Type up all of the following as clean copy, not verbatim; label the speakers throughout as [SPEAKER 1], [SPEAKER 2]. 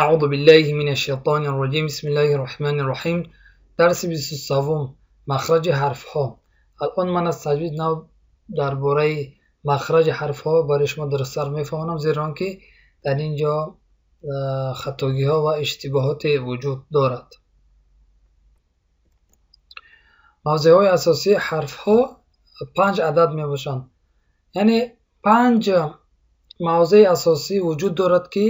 [SPEAKER 1] Аъузу биллаҳи минаш шайтонир роҷим. Бисмиллаҳир роҳманир роҳим. Дарси 23, махраҷи ҳарфҳо. Алон ман аз таҷвид нав дар бораи махраҷи ҳарфҳо барои шумо дурусттар мефаҳмонам, зеро он ки дар ин ҷо хатогиҳо ва иштибоҳоте вуҷуд дорад. Мавзеъҳои асосии ҳарфҳо 5 адад мебошанд. Яъне 5 мавзеи асосӣ вуҷуд дорад, ки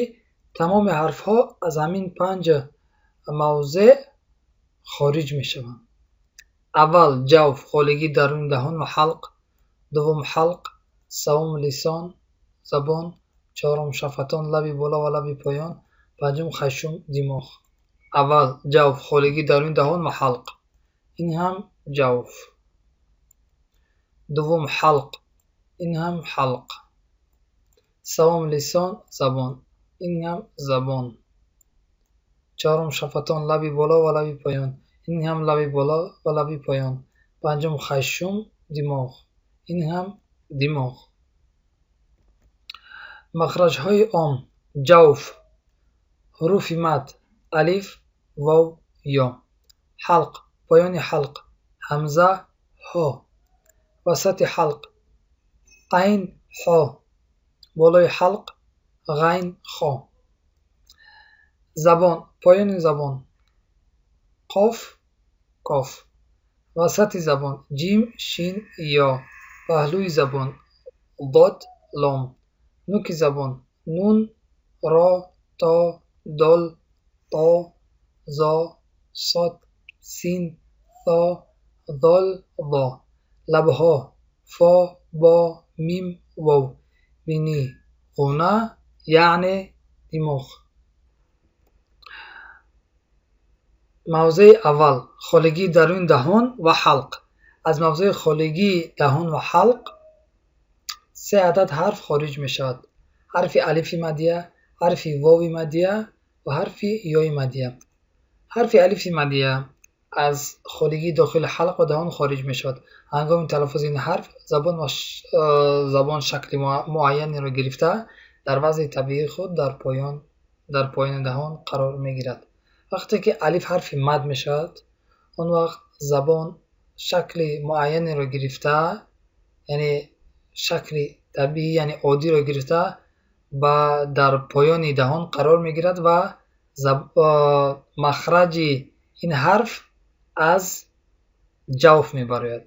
[SPEAKER 1] тамоми ҳарфҳо аз ҳамин 5 мавзеъ хориҷ мешаванд. Аввал ҷавф, холигии даруни даҳон ва ҳалқ, дуввум ҳалқ, севум лисон, забон, чорум шафатон, лаби боло ва лаби поён, панҷум хашум, димоғ. Аввал ҷавф, холигии даруни даҳон ва ҳалқ. Ин ҳам ҷавф. Дуввум ҳалқ, ин ҳам ҳалқ. Севум лисон, забон, ин ҳам забон. Чорум шафатон, лаби боло ва лаби поён, ин ҳам лаби боло ва лаби поён. Панҷум хашум, димоғ, ин ҳам димоғ. Махраҷҳои ом: ҷавф, ҳуруфи мад, алиф, вов, ё. Ҳалқ, поёни ҳалқ, ҳамза, ҳо. Васати ҳалқ, айн, ҳо. Болои ҳалқ, ғайн, хо. Забон, поёни забон, қоф, коф. Васати забон, ҷим, шин, ё. Паҳлӯи забон, дод, лом. Нуки забон, нун, ро, то, дол, то, зо, сод, син, со, зол, зо. Лабҳо, фо, бо, мим, вов. Бинӣ, ғуна, яъне димоғ. Мавзеи аввал: холигии даруни даҳон ва ҳалқ. Аз мавзеи холигии даҳон ва ҳалқ 3 адад ҳарф хориҷ мешавад: ҳарфи алифи мадия, ҳарфи вови мадия ва ҳарфи ёи мадия. Ҳарфи алифи мадия аз холигии дохили ҳалқ ва даҳон хориҷ мешавад. Ҳангоми талаффузи ин ҳарф забон шакли муайянеро гирифта дар вазъи табиии худ дар поёни даҳон қарор мегирад. Вақте ки алиф ҳарфи мад мешавад, он вақт забон шакли муайянеро гирифта, яъне шакли табиӣ, яъне оддиро гирифта ба дар поёни даҳон қарор мегирад ва махраҷи ин ҳарф аз ҷавф мебарояд.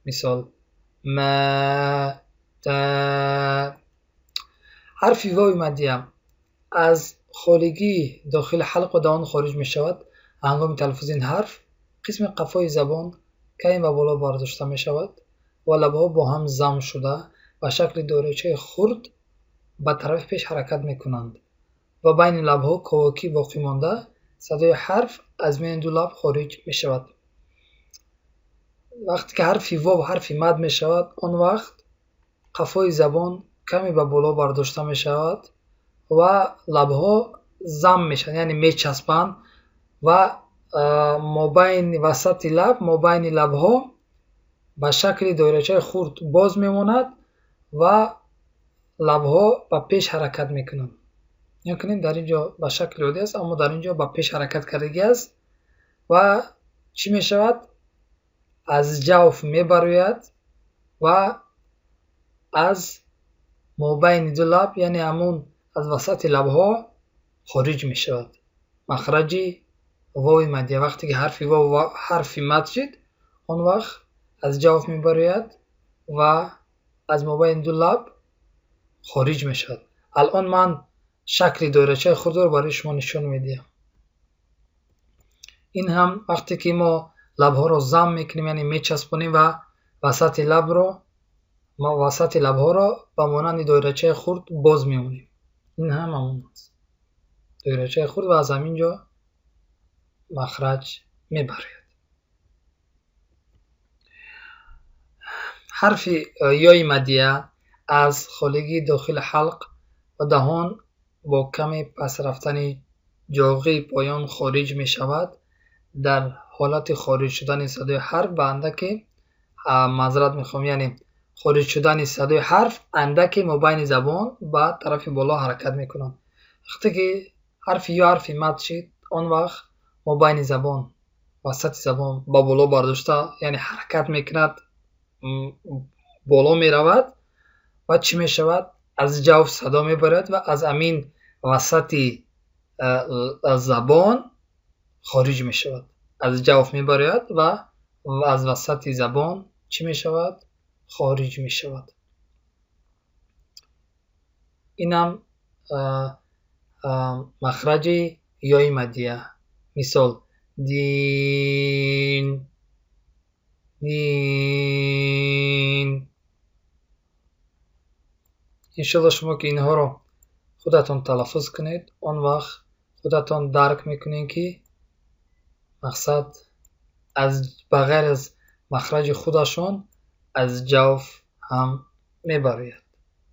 [SPEAKER 1] Мисол: ма, та. Ҳарфи вови мадия аз холигии дохили ҳалқ ва даҳон хориҷ мешавад. Ҳангоми талаффузи ин ҳарф қисми қафои забон каме ба боло бардошта мешавад ва лабҳо бо ҳам зам шуда ба шакли доирачаи хурд ба тарафи пеш ҳаракат мекунанд ва байни лабҳо ковокӣ боқӣ монда садои ҳарф аз миёни ду лаб хориҷ мешавад. Вақте ки ҳарфи вов ҳарфи мад мешавад, он вақт қафои забон каме ба боло бардошта мешавад ва лабҳо зам мешаванд, яъне мечаспанд ва мобайни васати лаб, мобайни лабҳо ба шакли доирачаи хурд боз мемонад ва лабҳо ба пеш ҳаракат мекунанд. Нигоҳ кунед, дар ин ҷо ба шакли оддӣ аст, аммо дар ин ҷо ба пеш ҳаракат кардагӣ аст ва чӣ мешавад? Аз ҷавф мебарояд ва аз мобайни ду лаб, яъне ҳамун аз васати лабҳо хориҷ мешавад. Махраҷи вови мадия. Вақте ки ҳарфи вов ҳарфи мад шуд, он вақт аз ҷавф мебарояд ва аз мобайни ду лаб хориҷ мешавад. Алон ман шакли доирачаи хурдро барои шумо нишон медиҳам. Ин ҳам вақте ки мо лабҳоро зам мекунем, яъне мечаспонем ва васати лабро, мо васати лабҳоро ба монанди доирачаи хурд боз мемонем. Ин ҳам ҳамон аст. Доирачаи хурд ва аз ҳамин ҷо махраҷ мебарояд. Ҳарфи ёи мадия аз холигии дохили ҳалқ ва даҳон бо каме пас рафтани ҷоғии поён хориҷ мешавад. Дар ҳолати хориҷ шудани садои ҳарф ба андаке, маъзарат мехоҳам, яъне хориҷ шудани садои ҳарф андаке мобайни забон ба тарафи боло ҳаракат мекунанд. Вақте ки Ҳарфи ё ҳарфи мад шид, он вақт мобайни забон, васати забон ба боло бардошта, яъне ҳаракат мекунад, боло меравад ва чӣ мешавад? Аз ҷавф садо мебарад ва аз амин васати забон хориҷ мешавад. Аз ҷавф мебарояд ва аз васати забон чӣ мешавад? Хориҷ мешавад. Инам махраҷи ёи мадия. Мисол: дин, дин. Иншоалло шумо ки инҳоро худатон талаффуз кунед, он вақт худатон дарк мекунед, ки мақсад аз ба ғайр аз махраҷи худашон аз ҷавф ҳам мебарояд,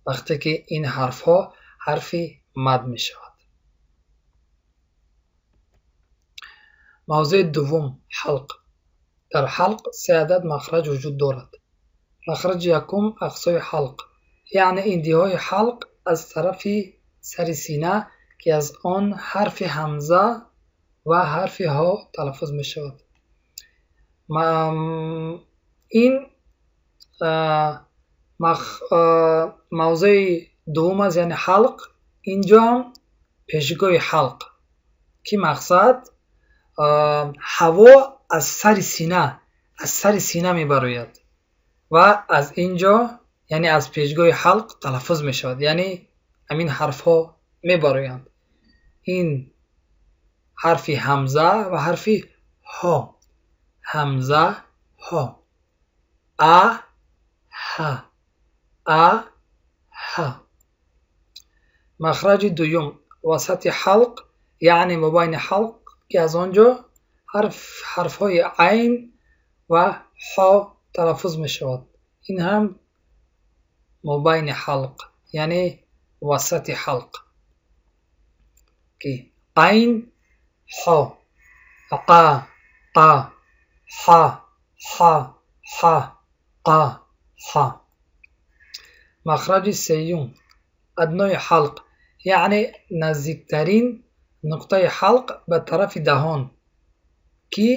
[SPEAKER 1] вақте ки ин ҳарфҳо ҳарфи мад мешавад. Мавзеи дуввум: ҳалқ. Дар ҳалқ се адад махраҷ вуҷуд дорад. Махраҷи якум ақсои ҳалқ, яъне интиҳои ҳалқ аз тарафи сари сина, ки аз он ҳарфи ҳамза ва ҳарфи ҳо талаффуз мешавад. Ин мавзеи дуввум аст, яъне ҳалқ. Инҷо ҳам пешгоҳи ҳалқ, ки мақсад ҳаво аз сари сина, аз сари сина мебарояд ва аз инҷо, яъне аз пешгоҳи ҳалқ талаффуз мешавад, яъне ҳамин ҳарфҳо мебароянд. Ин ҳарфи ҳамза ва ҳарфи ҳо. Ҳамза, ҳо, а, ҳ, а, ҳ. Махраҷи дуюм васати ҳалқ, яъне мобайни ҳалқ, ки аз он ҷо ҳарфҳои айн ва ҳо талаффуз мешавад. Ин ҳам мобайни ҳалқ, яъне васати ҳалқ, ки айн, ҳо, қа, қа, ҳа, ҳа, ҳа, қа, ҳа. Махраҷи сеюм аднои ҳалқ, яъне наздиктарин нуқтаи ҳалқ ба тарафи даҳон, ки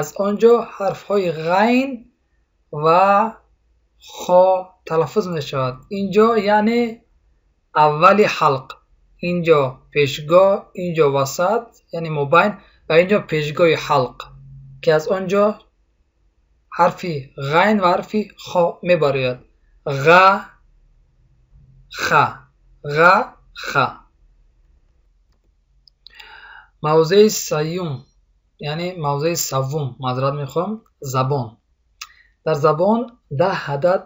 [SPEAKER 1] аз он ҷо ҳарфҳои ғайн ва хо талаффуз мешавад. Инҷо яъне аввали ҳалқ, инҷо пешгоҳ, инҷо васат, яъне мобайн, ва инҷо пешгоҳи ҳалқ, ки аз он ҷо ҳарфи ғайн ва ҳарфи хо мебарояд. Ға, ха, ға, ха. Мавзеи сеюм, яъне мавзеи севум, маъзарат мехоҳам, забон. Дар забон 10 адад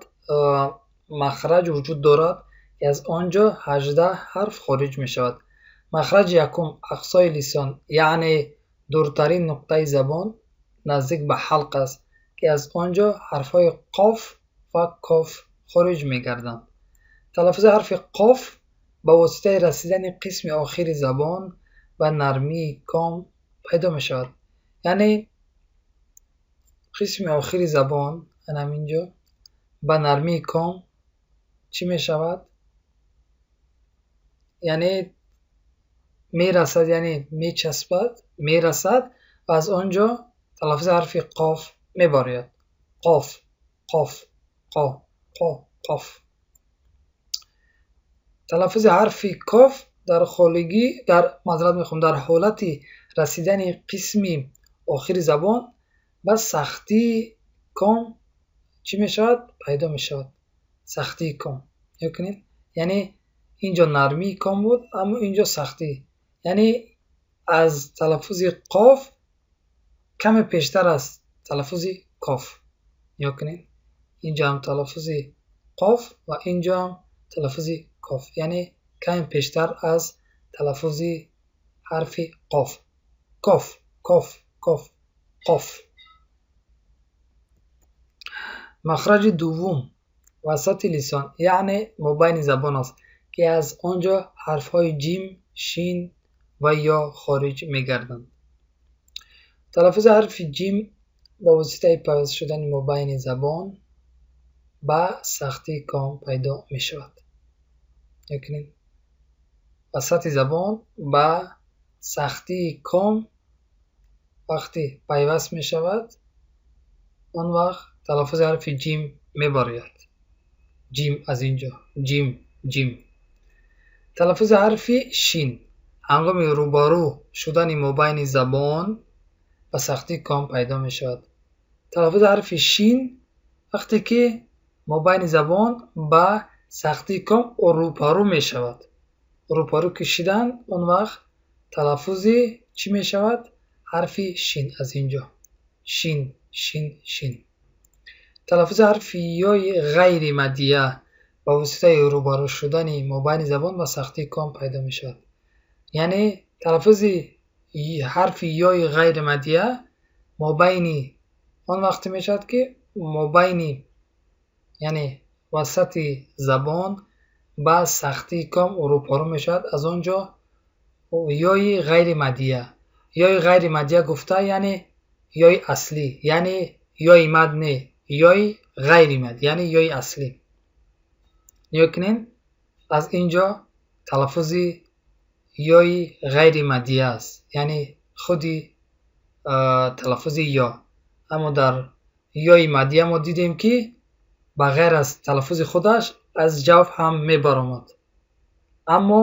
[SPEAKER 1] махраҷ вуҷуд дорад, ки аз он ҷо 18 ҳарф хориҷ мешавад. Махраҷи якум ақсои лисон, яъне дуртарин нуқтаи забон наздик ба ҳалқ аст, ки аз он ҷо ҳарфҳои қоф ва коф хориҷ мегарданд. Талаффузи ҳарфи қоф ба воситаи расидани қисми охири забон ба нармии ком пайдо мешавад. Яъне қисми охири забон ҳаминҷо ба нармии ком чӣ мешавад? Яъне мерасад, яъне мечаспад, мерасад ва аз он ҷо талаффузи ҳарфи қоф мебарояд. Қоф, қоф, қо, қо, қоф. Талаффузи ҳарфи коф дар холигӣ, дар маъзарат мехоҳам, дар ҳолати расидани қисми охири забон ба сахтии ком чӣ мешавад? Пайдо мешавад. Сахтии ком. Нигоҳ кунед, яъне инҷо нармии ком буд, аммо инҷо сахтӣ. Яъне аз талаффузи қоф каме пештар аст талаффузи коф. Нигоҳ кунед, инҷо ҳам талаффузи қоф ва инҷо ҳам талаффузи коф, яъне каме пештар аз талаффузи ҳарфи қоф. Коф, коф, коф, қоф. Махраҷи дуввум васати лисон, яъне мобайни забон аст, ки аз он ҷо ҳарфҳои ҷим, шин ва ё хориҷ мегарданд. Талаффузи ҳарфи ҷим ба воситаи пайваст шудани мобайни забон ба сахтии ком пайдо мешавад. Нигоҳ кунед, васати забон ба сахтии ком вақте пайваст мешавад, он вақт талаффузи ҳарфи ҷим мебарояд. Ҷим аз ин ҷо, ҷим, ҷим. Талаффузи ҳарфи шин ҳангоми рӯбарӯ шудани мобайни забон ба сахтии ком пайдо мешавад. Талаффузи ҳарфи шин вақте ки мобайни забон ба сахтии ком рӯпарӯ мешавад. Рӯпарӯ кашидан, он вақт талаффузи чӣ мешавад? Ҳарфи шин аз ин ҷо. Шин, шин, шин. Талаффузи ҳарфи ёи ғайри маддия ба воситаи рӯбарӯ шудани мобайни забон ба сахтии ком пайдо мешавад. Яъне талаффузи ҳарфи ёи ғайри маддия мобайни он вақте мешавад, ки мобайни, яъне васати забон ба сахтии ком рӯпарӯ мешавад. Аз он ҷо ёи ғайри маддия. Ёи ғайри маддия гуфта, яъне ёи аслӣ, яъне ёи мад не, ёи ғайри мад, яъне ёи аслӣ. Нигоҳ кунед, аз ин ҷо талаффузи ёи ғайри маддия аст, яъне худи талаффузи ё. Аммо дар ёи маддия мо дидем, ки ба ғайр аз талаффузи худаш аз ҷавф ҳам мебаромад. Аммо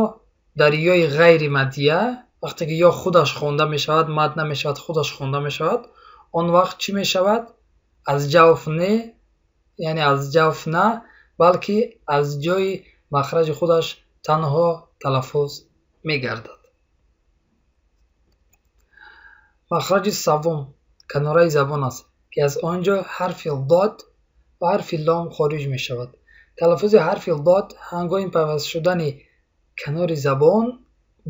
[SPEAKER 1] дар ёи ғайри маддия вақте ки ё худаш хонда мешавад, мад намешавад, худаш хонда мешавад, он вақт чӣ мешавад? Аз ҷавф не, яъне аз ҷавф на, балки аз ҷои махраҷи худаш танҳо талаффуз мегардад. Махраҷи саввум канораи забон аст, ки аз он ҷо ҳарфи дод ва ҳарфи лом хориҷ мешавад. Талаффузи ҳарфи дод ҳангоми пайваст шудани канори забон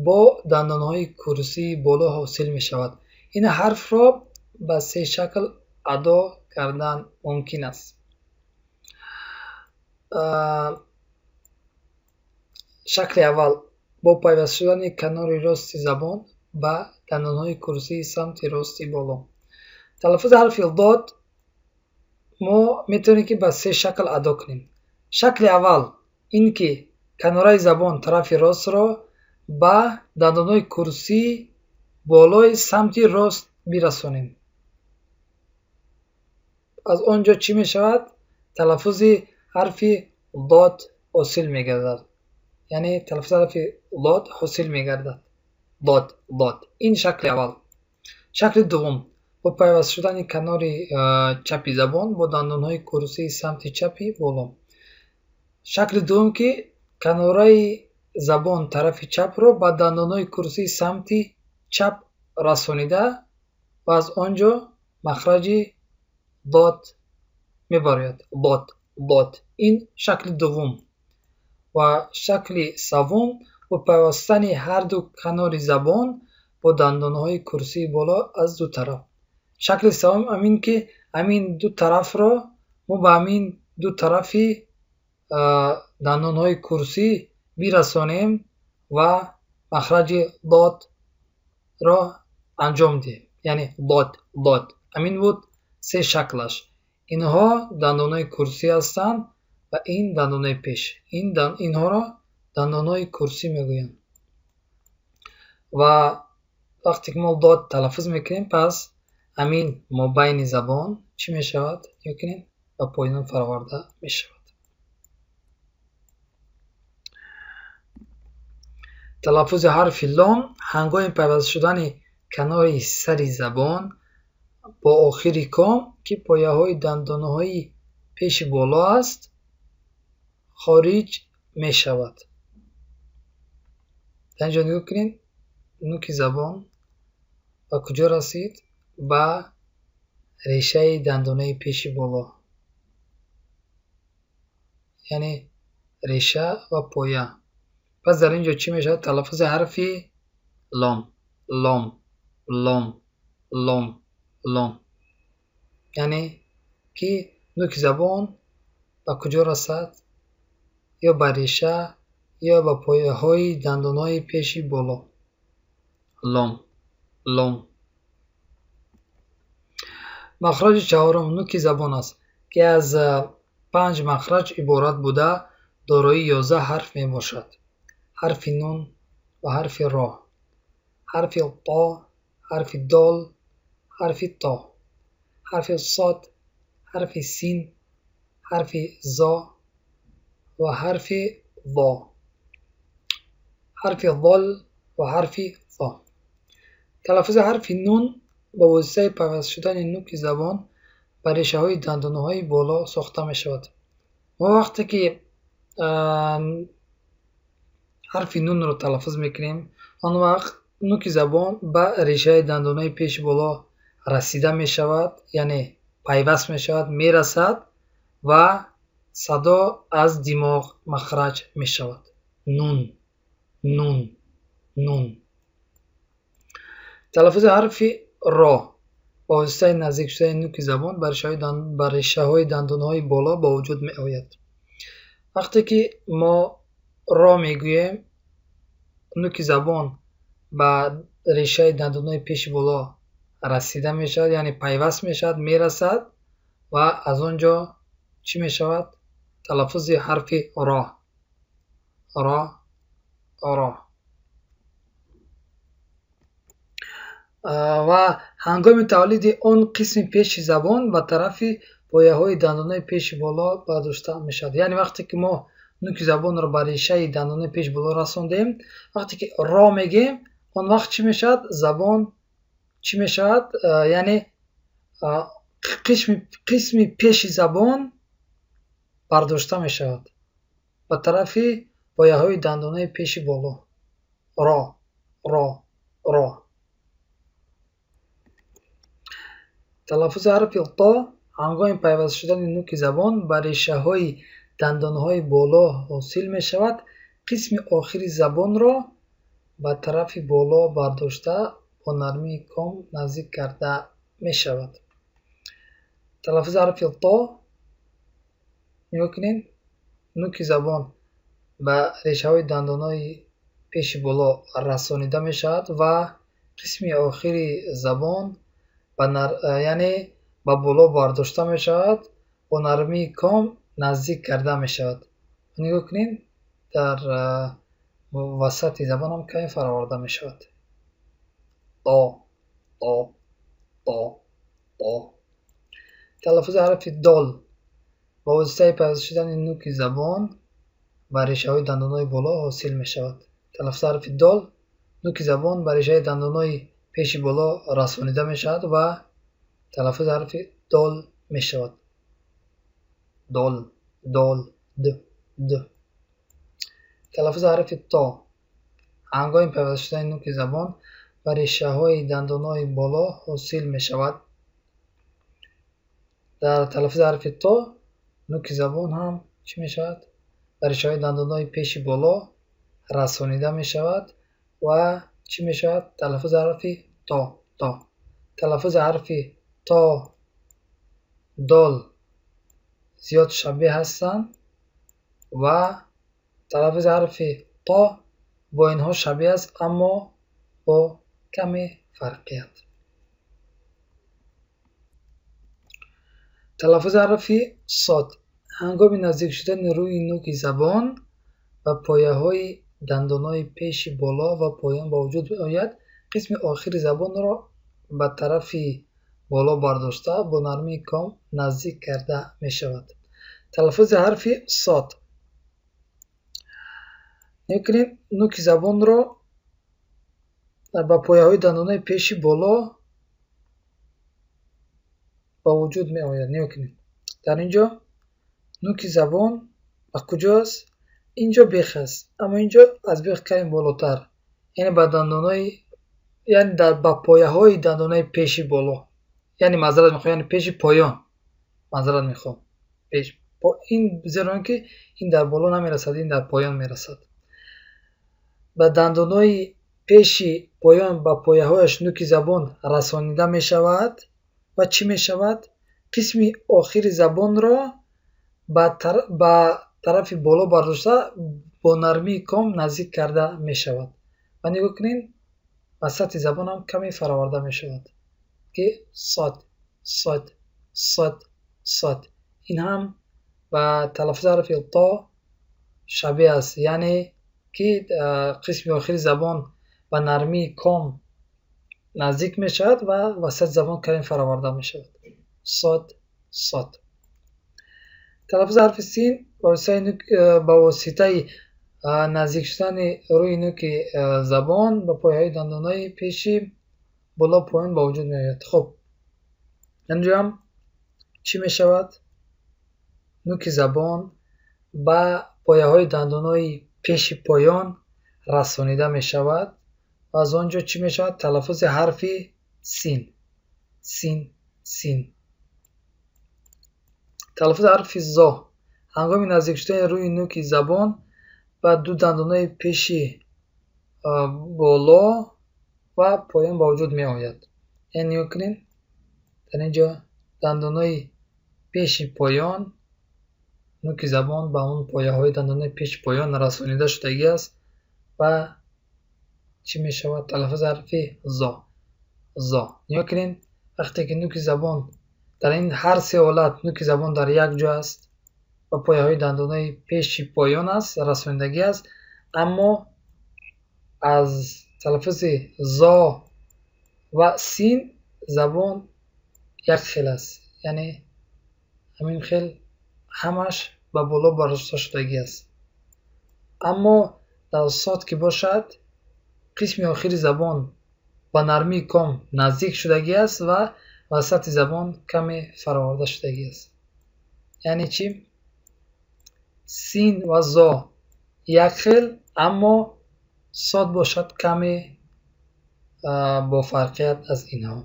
[SPEAKER 1] бо дандонҳои курсии боло ҳосил мешавад. Ин ҳарфро ба се шакл адо кардан мумкин аст. Шакли аввал бо пайваст шудани канори рости забон ба дандонҳои курсии самти рости боло. Талаффузи ҳарфи дод мо метавонем, ки ба се шакл адо кунем. Шакли аввал ин ки канораи забон тарафи ростро ба дандонҳои курсии болои самти рост бирасонем. Аз он ҷо чӣ мешавад? Талаффузи ҳарфи дод ҳосил мегардад. Яъне талаффузи ҳарфи дод ҳосил мегардад. Дод, дод. Ин шакли аввал. Шакли дуввум бо пайваст шудани канори чапи забон бо дандонҳои курсии самти чапи боло. Шакли дуввум, ки канораи забон тарафи чапро ба дандонҳои курсии самти чап расонида ва аз он ҷо махраҷи дод мебарояд. Дод, дод. Ин шакли дуввум. Ва шакли саввум бо пайвастани ҳарду канори забон бо дандонҳои курсии боло аз ду тараф. Шакли севум ҳамин ки ҳамин ду тарафро мо ба ҳамин ду тарафи дандонҳои курсӣ бирасонем ва махраҷи додро анҷом диҳем. Яъне дод, дод. Ҳамин буд се шаклаш. Инҳо дандонҳои курсӣ ҳастанд ва ин дандонҳои пеш. Инҳоро дандонҳои курсӣ мегӯянд. Ва вақте ки мо дод талаффуз мекунем, пас ҳамин мобайни забон чӣ мешавад? Нигоҳ кунед, ба поён фароварда мешавад. Талаффузи ҳарфи лом ҳангоми пайваст шудани канори сари забон бо охири ком, ки пояҳои дандонҳои пеши боло аст, хориҷ мешавад. Дар инҷо нигоҳ кунед, нуки забон ба куҷо расид? Ба решаи дандонаи пеши боло, яъне реша ва поя. Пас дар ин ҷо чӣ мешавад? Талаффузи ҳарфи лом, лом, лом, лом, лом. Яъне ки нуки забон ба куҷо расад? Ё ба реша, ё ба пояҳои дандонҳои пеши боло. Лом, лом. Махраҷи чаҳорум нуки забон аст, ки аз 5 махраҷ иборат буда, дорои 11 ҳарф мебошад. Ҳарфи нун ва ҳарфи ро. ҳарфи то, ҳарфи дол, ҳарфи то, ҳарфи сод, ҳарфи син, ҳарфи зо ва ҳарфи во, ҳарфи зол ва ҳарфи фо. Талаффузи ҳарфи нун ба воситаи пайваст шудани нуки забон ба решаҳои дандонҳои боло сохта мешавад. Мо вақте ки ҳарфи нунро талаффуз мекунем, он вақт нуки забон ба решаи дандонҳои пеши боло расида мешавад, яъне пайваст мешавад, мерасад ва садо аз димоғ махраҷ мешавад. Нун, нун, нун. Талаффузи ҳарфи ро ба воситаи наздик шудани нуки забон ба решаҳои дандонҳои боло ба вуҷуд меояд. Вақте ки мо ро мегӯем, нуки забон ба решаи дандонҳои пеши боло расида мешавад, яъне пайваст мешавад, мерасад ва аз он ҷо чӣ мешавад? Талаффузи ҳарфи ро, ро, ро. Ва ҳангоми тавлиди он қисми пеши забон ба тарафи пояҳои дандонҳои пеши боло бардошта мешавад. Яъне вақте ки мо нуки забонро ба решаи дандонҳои пеши боло расондем, вақте ки ро мегӯем, он вақт чӣ мешавад? Забон чӣ мешавад? Яъне қисми пеши забон бардошта мешавад ба тарафи пояҳои дандонҳои пеши боло. Ро, ро, ро. Талаффузи ҳарфи то ҳангоми пайваст шудани нуки забон ба решаҳои дандонҳои боло ҳосил мешавад. Қисми охири забонро ба тарафи боло бардошта бо нармии ком наздик карда мешавад. Талаффузи ҳарфи то, нигоҳ кунед, нуки забон ба решаҳои дандонҳои пеши боло расонида мешавад ва қисми охири забон яъне ба боло бардошта мешавад, бо нармии ком наздик карда мешавад. Нигоҳ кунед, дар васати забон ҳам каме фароварда мешавад. То, то, то, то. Талаффузи ҳарфи дол ба воситаи пайваст шудани нуки забон ба решаҳои дандонҳои боло ҳосил мешавад. Талаффузи ҳарфи дол нуки забон ба решаи дандонҳои пеши боло расонида мешавад ва талаффузи ҳарфи дол мешавад. Дол, дол, д, д. Талаффузи ҳарфи то ҳангоми пайваст шудани нуки забон ба решаҳои дандонҳои боло ҳосил мешавад. Дар талаффузи ҳарфи то нуки забон ҳам чӣ мешавад? Ба решаҳои дандонҳои пеши боло расонида мешавад ва чӣ мешавад? Талаффузи ҳарфи то, то. Талаффузи ҳарфи то, дол зиёд шабеҳ ҳастанд ва талаффузи ҳарфи то бо инҳо шабеҳ аст, аммо бо каме фарқият. Талаффузи ҳарфи сод ҳангоми наздик шудани рӯи нуки забон ба пояҳои дандонҳои пеши боло ва поён ба вуҷуд меояд. Қисми охири забонро ба тарафи боло бардошта бо нармии ком наздик карда мешавад. Талаффузи ҳарфи сод. Нигоҳ кунед, нуки забонро ба пояҳои дандонҳои пеши боло ба вуҷуд меояд. Нигоҳ кунед, дар ин ҷо нуки забон ба куҷост? Инҷо бех аст, аммо инҷо аз бех каме болотар, яъне ба дандонҳои, яъне ба пояҳои дандонҳои пеши боло, яъне маъзарат мехоҳам, яъне пеши поён маъзарат мехоҳам. Пеш ин, зеро ки ин дар боло намерасад, ин дар поён мерасад. Ба дандонҳои пеши поён ба пояҳояш нуки забон расонида мешавад ва чӣ мешавад? Қисми охири забонро ба тарафи боло бардошта бо нармии ком наздик карда мешавад. Ва нигоҳ кунед, васати забон ҳам каме фароварда мешавад, ки сод, сод, сод, сод. Ин ҳам ба талаффузи ҳарфи то шабеҳ аст, яъне ки қисми охири забон ба нармии ком наздик мешавад ва васати забон каме фароварда мешавад. Сод, сод. Талаффузи ҳарфи син ба воситаи наздик шудани рӯи нӯки забон ба пояҳои дандонҳои пеши боло поён ба вуҷуд меояд. Хуб, инҷо ҳам чӣ мешавад? Нӯки забон ба пояҳои дандонҳои пеши поён расонида мешавад ва аз он ҷо чӣ мешавад? Талаффузи ҳарфи син. Син, син. Талаффузи ҳарфи зо ҳангоми наздик шудани рӯи нӯки забон ба ду дандонҳои пеши боло ва поён ба вуҷуд меояд. Яъне нигоҳ кунед, дар ин ҷо дандонҳои пеши поён, нӯки забон ба он пояҳои дандонҳои пеши поён расонида шудагӣ аст ва чӣ мешавад? Талаффузи ҳарфи зо. Зо. Нигоҳ кунед, вақте ки нӯки забон дар ин ҳар се ҳолат нӯки забон дар як ҷо аст ва пояҳои дандонҳои пеши поён аст, расонидагӣ аст, аммо аз талаффузи зо ва син забон як хел аст. Яъне ҳамин хел ҳамаш ба боло бардошта шудагӣ аст. Аммо дар сод ки бошад, қисми охири забон ба нармии ком наздик шудагӣ аст ва васати забон каме фароварда шудагӣ аст. Яъне чӣ? Син ва зо як хел, аммо сод бошад каме бо фарқият аз инҳо.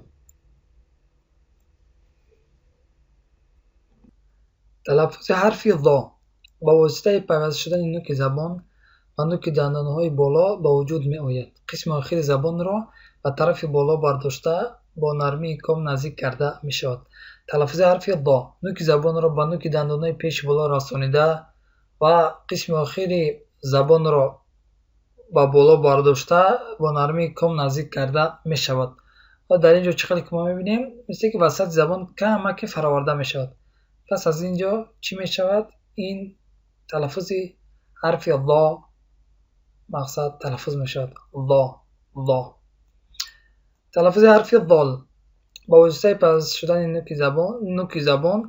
[SPEAKER 1] Талаффузи ҳарфи зо ба воситаи пайваст шудани нӯки забон ба нӯки дандонҳои боло ба вуҷуд меояд. Қисми охири забонро ба тарафи боло бардошта бо нармии ком наздик карда мешавад. Талаффузи ҳарфи зо нӯки забонро ба нӯки дандонҳои пеши боло расонида ва қисми охири забонро ба боло бардошта бо нармии ком наздик карда мешавад. Ва дар ин ҷо чӣ хеле ки мо мебинем, мисли ки васати забон камаке фароварда мешавад. Пас аз ин ҷо чӣ мешавад? Ин талаффузи ҳарфи зо мақсад талаффуз мешавад. Зо, зо. Талаффузи ҳарфи зол ба воситаи пайваст шудани нӯки забон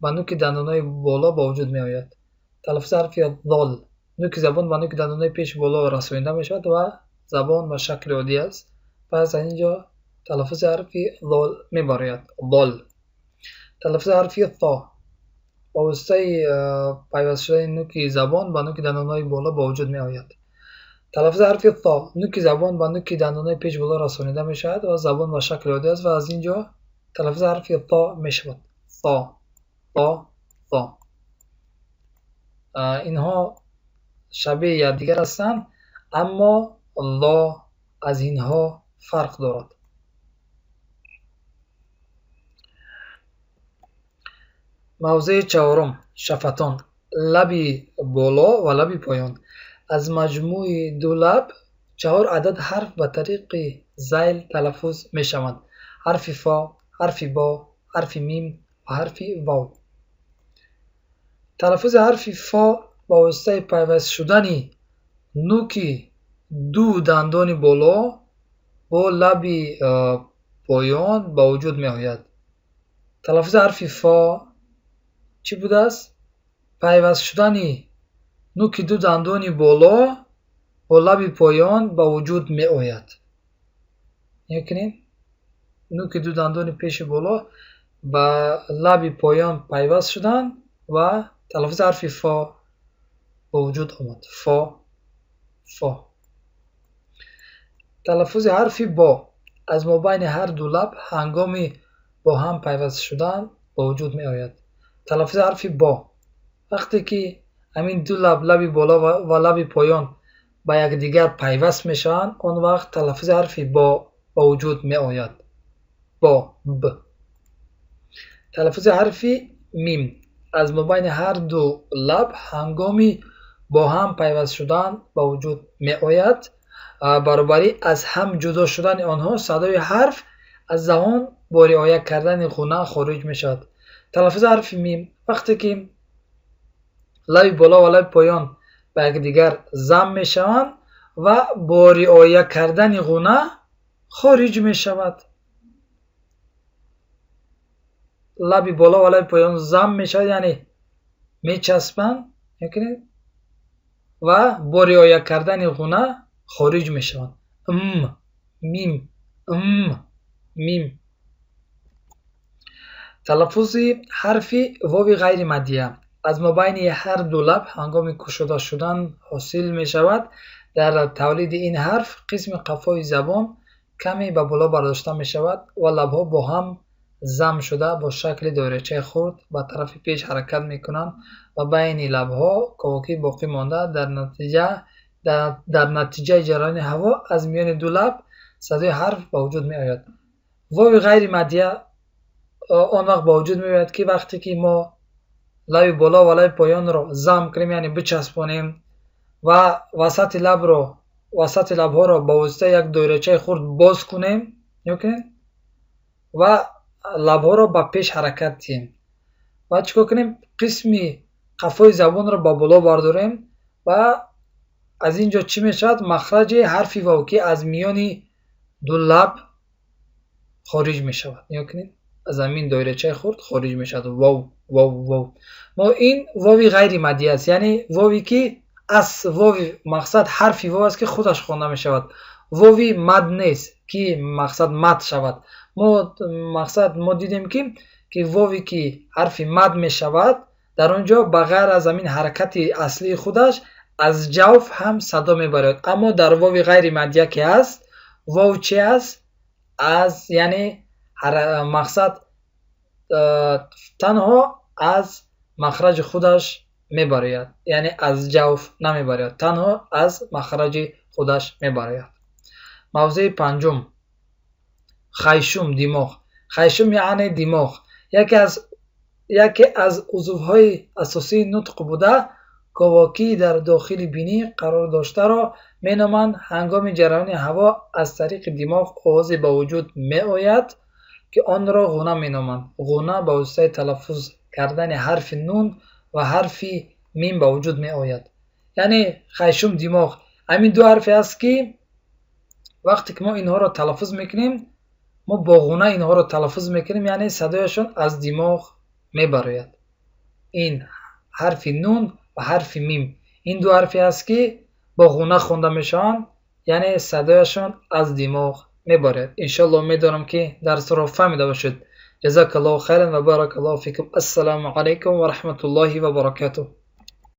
[SPEAKER 1] ба нӯки дандонҳои боло ба вуҷуд меояд. Талаффузи ҳарфи зол нӯки забон ба нӯки дандонҳои пеши боло расонида мешавад ва забон ба шакли оддӣ аст. Пас аз ин ҷо талаффузи ҳарфи зол мебарояд. Зол. Талаффузи ҳарфи то ба воситаи пайваст шудани нӯки забон ба нӯки дандонҳои боло ба вуҷуд меояд. Талаффузи ҳарфи то нӯки забон ба нӯки дандонҳои пеши боло расонида мешавад ва забон ба шакли оддӣ аст ва аз ин ҷо талаффузи ҳарфи то мешавад. То, то, то. Инҳо шабеҳи якдигар ҳастанд, аммо ло аз инҳо фарқ дорад. Мавзеи чаҳорум: шафатон, лаби боло ва лаби поён. Аз маҷмӯи ду лаб чаҳор адад ҳарф ба тариқи зайл талаффуз мешаванд: ҳарфи фо, ҳарфи бо, ҳарфи мим ва ҳарфи вов. Талаффузи ҳарфи фо ба воситаи пайваст шудани нӯки ду дандони боло бо лаби поён ба вуҷуд меояд. Талаффузи ҳарфи фо чӣ будааст? Пайваст шудани нӯки ду дандони боло бо лаби поён ба вуҷуд меояд. Нигоҳ кунед, нӯки ду дандони пеши боло ба лаби поён пайваст шуданд ва талаффузи ҳарфи фо ба вуҷуд омад. Фо, фо. Талаффузи ҳарфи бо аз мобайни ҳар ду лаб ҳангоми бо ҳам пайваст шудан ба вуҷуд меояд. Талаффузи ҳарфи бо вақте ки ҳамин ду лаб, лаби боло ва лаби поён ба якдигар пайваст мешаванд, он вақт талаффузи ҳарфи бо ба вуҷуд меояд. Бо, б. Талаффузи ҳарфи мим аз мобайни ҳар ду лаб ҳангоми бо ҳам пайваст шудан ба вуҷуд меояд. Баробарӣ аз ҳам ҷудо шудани онҳо садои ҳарф аз даҳон бо риоя кардани ғуна хориҷ мешавад. Талаффузи ҳарфи мим вақте ки лаби боло ва лаби поён ба якдигар зам мешаванд ва бо риоя кардани ғуна хориҷ мешавад. Лаби боло ва лаби поён зам мешавад, яъне мечаспанд ва бо риоя кардани ғуна хориҷ мешаванд. М, мим, м, мим. Талаффузи ҳарфи вови ғайримаддия аз мобайни ҳар ду лаб ҳангоми кушода шудан ҳосил мешавад. Дар тавлиди ин ҳарф қисми қафои забон каме ба боло бардошта мешавад ва лабҳо бо ҳам зам шуда бо шакли доирачаи хурд ба тарафи пеш ҳаракат мекунанд ва байни лабҳо ковокӣ боқӣ монда. Дар натиҷаи ҷараёни ҳаво аз миёни ду лаб садои ҳарф ба вуҷуд меояд. Вови ғайримаддия он вақт ба вуҷуд меояд, ки вақте ки мо лаби боло ва лаби поёнро зам кунем, яъне бичаспонем ва васати лабҳоро ба воситаи як доирачаи хурд боз кунем ва лабҳоро ба пеш ҳаракат диҳем ва чӣ кор кунем? Қисми қафои забонро ба боло бардорем ва аз ин ҷо чӣ мешавад? Махраҷи ҳарфи вов, ки аз миёни ду лаб хориҷ мешавад. Нигоҳ кунед, аз ҳамин доирачаи хурд хориҷ мешавад. Вов, вов, вов. Мо ин вови ғайримаддӣ аст, яъне вови ки аз вови мақсад ҳарфи вов аст, ки худаш хонда мешавад. Вови мад нест, ки мақсад мад шавад. Мо мақсад мо дидем, ки вови ки ҳарфи мад мешавад, дар он ҷо ба ғайр аз ҳамин ҳаракати аслии худаш аз ҷавф ҳам садо мебарояд. Аммо дар вови ғайримаддия ки ҳаст, вов чи аст? Аз яъне мақсад танҳо аз махраҷи худаш мебарояд, яъне аз ҷавф намебарояд, танҳо аз махраҷи худаш мебарояд. Мавзеи панҷум: хайшум, димоғ. Хайшум яъне димоғ яке аз узвҳои асосии нутқ буда, ковокии дар дохили бинӣ қарор доштаро меноманд. Ҳангоми ҷараёни ҳаво аз тариқи димоғ овозе ба вуҷуд меояд, ки онро ғуна меноманд. Ғуна ба воситаи талаффуз кардани ҳарфи нун ва ҳарфи мим ба вуҷуд меояд. Яъне хайшум, димоғ ҳамин ду ҳарфе аст, ки вақте ки мо инҳоро талаффуз мекунем, мо бо ғуна инҳоро талаффуз мекунем, яъне садояшон аз димоғ мебарояд. Ин ҳарфи нун ва ҳарфи мим, ин ду ҳарфе аст, ки бо ғуна хонда мешаванд, яъне садояшон аз димоғ мебарояд. Иншоалло, умедворам, ки дарсро фаҳмида бошед. Ҷазакаллоҳу хайран ва баракаллоҳу фикум. Ассалому алайкум ва раҳматуллоҳи ва баракатуҳ.